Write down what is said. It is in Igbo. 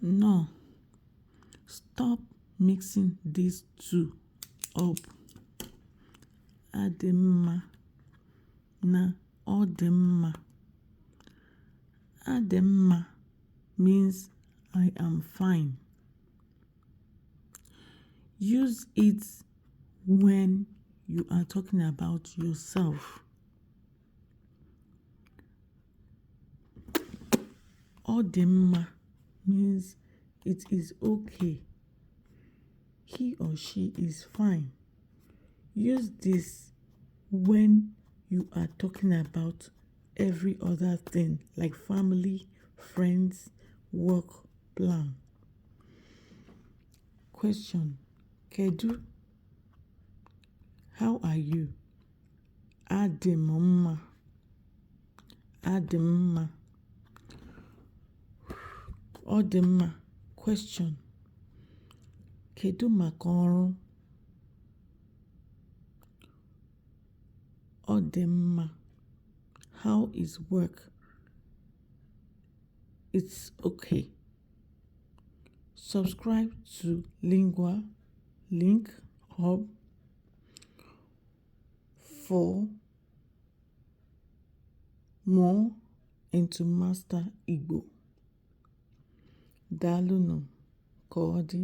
Nnọọ. Stop mixing these two up. Adị m mma na Ọ dị mma. Adị m mma means I am fine. Use it when you are talking about yourself. Ọ dị mma means it is okay. He or she is fine. Use this when you are talking about every other thing like family, friends, work, plan. Question: Kedu? How are you? Adị m mma. Adị m mma. Ọ dị mma. Question: Kedu maka ọrụ? Ọ dị mma. How is work? It's okay. Subscribe to Lingua Link Hub for more and to master Igbo. Daalụnụ ka ọ dị.